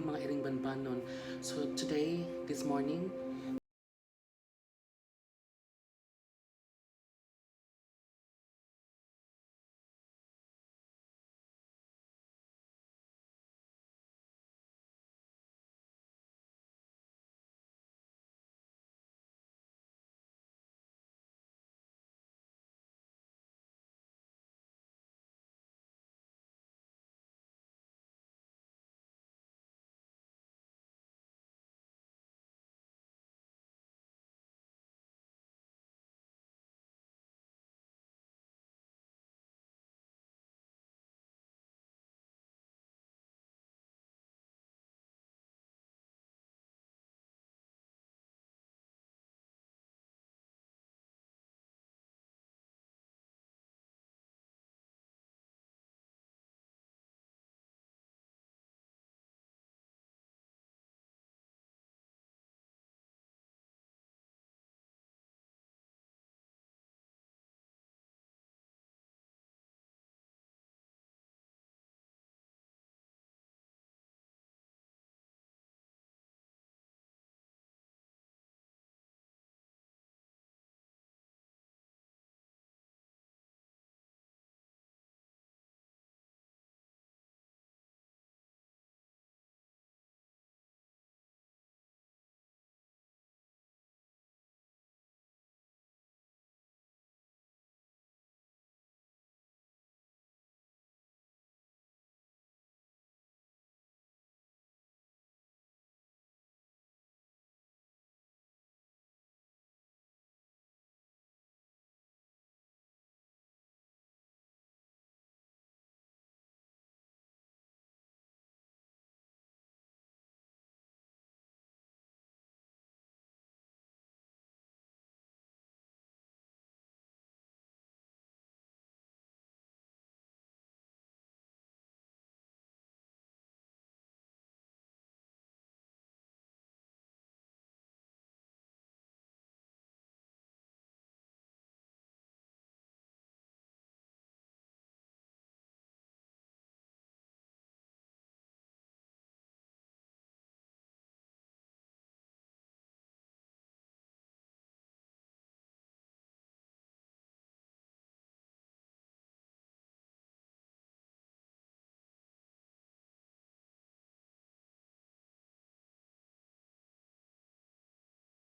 Mga iring banbanon. So today, this morning,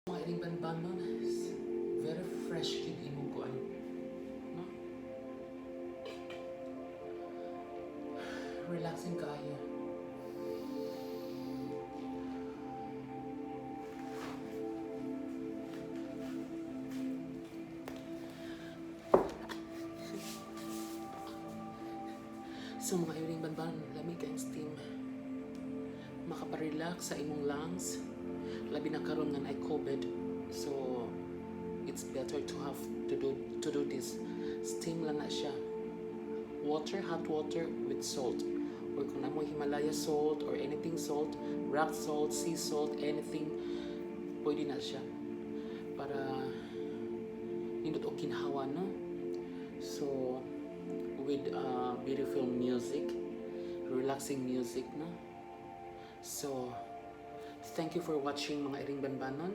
mga iring banbanon, very fresh kid imong kuan. No? Relaxing kaayo. So mga iring banban, lami kayong steam. Makaparelax sa imong lungs. Labi na karon nga naay COVID. So it's better to have to do this. Steam lang na siya. Water, hot water with salt. Or kung naa moy Himalaya salt or anything salt, rock salt, sea salt, anything, pwede na siya. Para nindot og kinhawa, no? So, with beautiful music, relaxing music, no? So, thank you for watching, mga iring banbanon.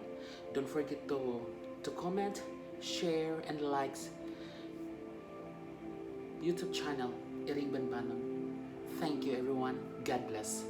Don't forget to comment, share, and likes YouTube channel Iring Banbanon. Thank you, everyone. God bless.